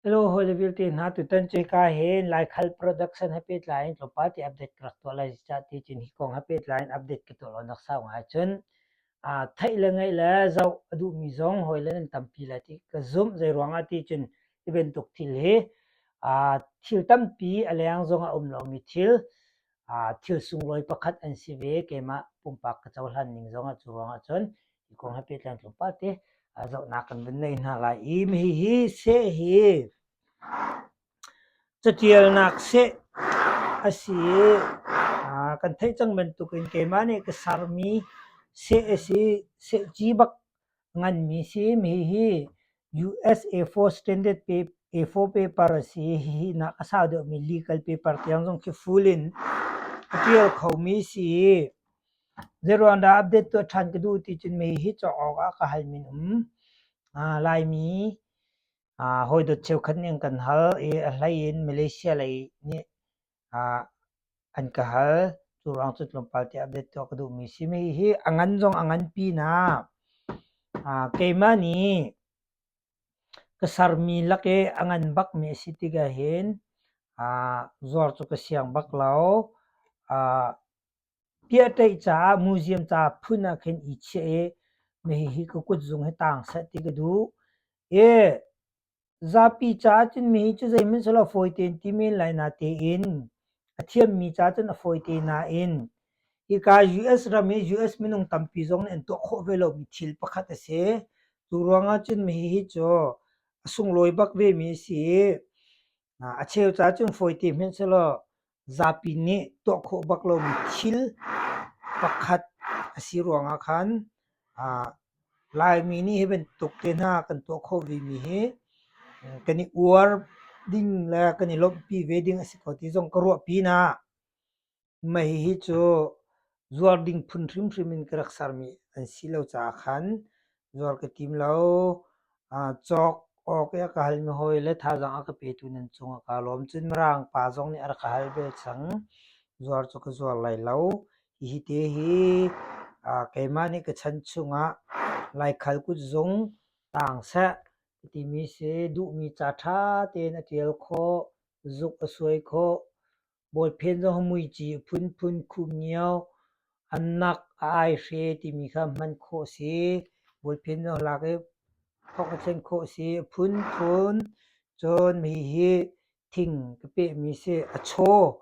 Hello hawile vialte hna tutan cu hika hin Laikhal production he pehtlai in tlawmpal te update ka rak tuah lai cah ti cun hi kong he pehtlai in update ka tuah lo nak sau ngai cun theih le ngaih le zoh a duhmi zong hawile nan tampi lai ti ka zumh. Zei ruangah ti cun hi bantuk thil hi thil tampi a leng zong a um lomi thil thil sunglawi pakhat an si ve. Keimah pumpak ka cohlan ning zong ah cu ruangah cun hi kong he pehtlai tlawmpal te zohnak kan vun nei hna lai i hihi seh hi catialnak seh a si i kan theih cang bantukin keimah nih ka sermi seh a si. Seh ci bak nganmi si. Hihi US A4 standard A4 paper a si. Hihi nak a sau deuhmi legal paper tiang zong khi full in a tial khomi si. Zeiruang dah update tuah ṭhan ka duh ti cun mei hi cawk awkah ka hal min um. Laimi hawidawt cheukhat nih an kan hal i a hlei in Malaysia lei nih an ka hal. Cu ruang cu tlawmpal te update tuah ka duhmi si. Mei hi a ngan zong a ngan pinah keimah nih ka sermi lak i a ngan bakmi a si tikah hin zuar cu ka siang bak lo. Piahṭaih caah museum ca phun ah khin i chiah i hihi ka kutzung hi taang seh ti ka duh. I zapi caah cun hihi cu zeihmanh si lo fawi tein ti men lai natein a thiammi ca cun a fawi te nain hika US ram hi US minung tampi zong nih an tuah khawh ve lomi thil pakhat a si. Cu ruangah cun hihi cu a sunglawi bak vemi a si i a cheu caah cun fawi te hmanh sehlaw zapi nih tuah khawh bak lomi thil pakhat a si ruangah khan Laimi nih hi bantuk te hna kan tuah khawh vemi hi kan i uar ding le kan i lawmhpi ve ding a si ko ti zong ka ruah pinah mei hi cu zuar ding phun hrimhrim in ka rak sermi an si lo caah khan zuar ka tim lo. Cawk awk i a ka halmi hawi le thazaang a ka petu nan cungah kaa lawm. Cun Mirang pa zong nih a rak ka hal ve cang. Zuar cu ka zuar lai lo. Hihi te hi keimah nih ka chan chungah Laikhal kutzung taang seh ka timi si. Duhmi ca ṭha tein a ṭial khawh, zuk a suai khawh. Bawlphen zong muici a phunphun khumngiau, a nak a aihre timi kha hman khawh a si. Bawlphen zong lak i thok a thlen khawh a si. A phunphun cun hihi thing ka pehmi si. A chaw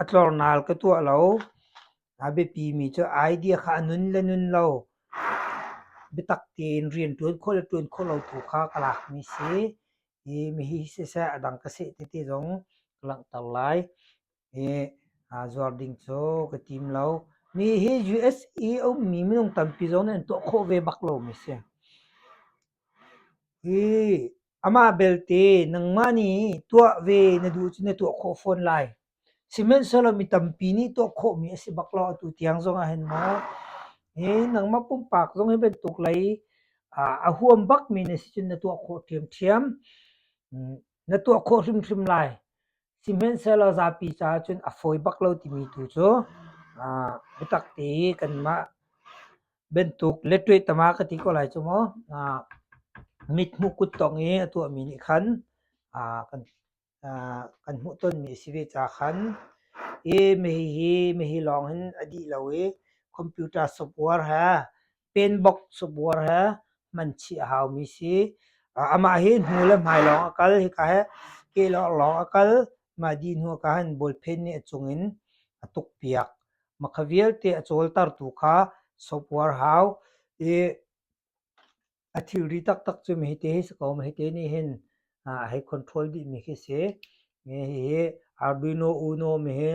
a tlornal ka tuah lo. A biapimi cu idea kha a nun le nun lo biatak tein rian ṭuan khawh le ṭuan khawh lo tu kha ka lakmi si. Hi hihi siseh a dang ka seh tete zong ka langhter lai. Hi zuar ding cu ka tim lo. Mi hi US i a ummi minung tampi zong nih an tuah khawh ve bak lomi si. Hi amah belte nangmah nih tuah ve na duh cu na tuah khawh fawn lai. Sihmanhsehlaw mi tampi nih tuah khawhmi a si bak lo atu tiang zong ah hin maw hi nangmah pumpak zong hi bantuk lei a huam bakmi na si cun na tuah khawh ṭhiamṭhiam. Na tuah khawh hrimhrim lai. Sihmanhsehlaw zapi caah cun a fawi bak lo timi tu cu biatak te i kanmah bantuk letṭuai tama ka ti ko lai cu maw mithmuh kuttong i a tuahmi nih khan kan kan hmuhtonmi a si ve ca khan i hihi hihi lawng hin a dih lo i computer software he pen box software he hman chih a haumi si. Amah hi hnu le hmai lawng a kal hika hi ke lawng a kal mah dih hnu ka hin ballpen nih a cung in a tuk piak. Mah kha vialte a cawltertu kha software hau i A thilri taktak cu hite hi si ko. Hite nih hin a hei control dihmi khi si. Hihi Arduino Uno mi hi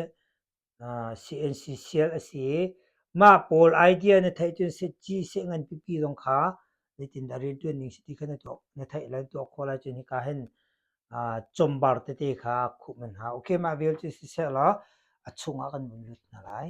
CNC sial a si i mah pawl idea na theih cun ci seh ngan pipi zong kha zeitindah rianṭuan ning si ti kha na tuah na theih lai na tuah khawh lai cun hika hin combar tete kha khuh man hau. Okay, mah vial cu siseh law a chungah kan vun lut hna lai.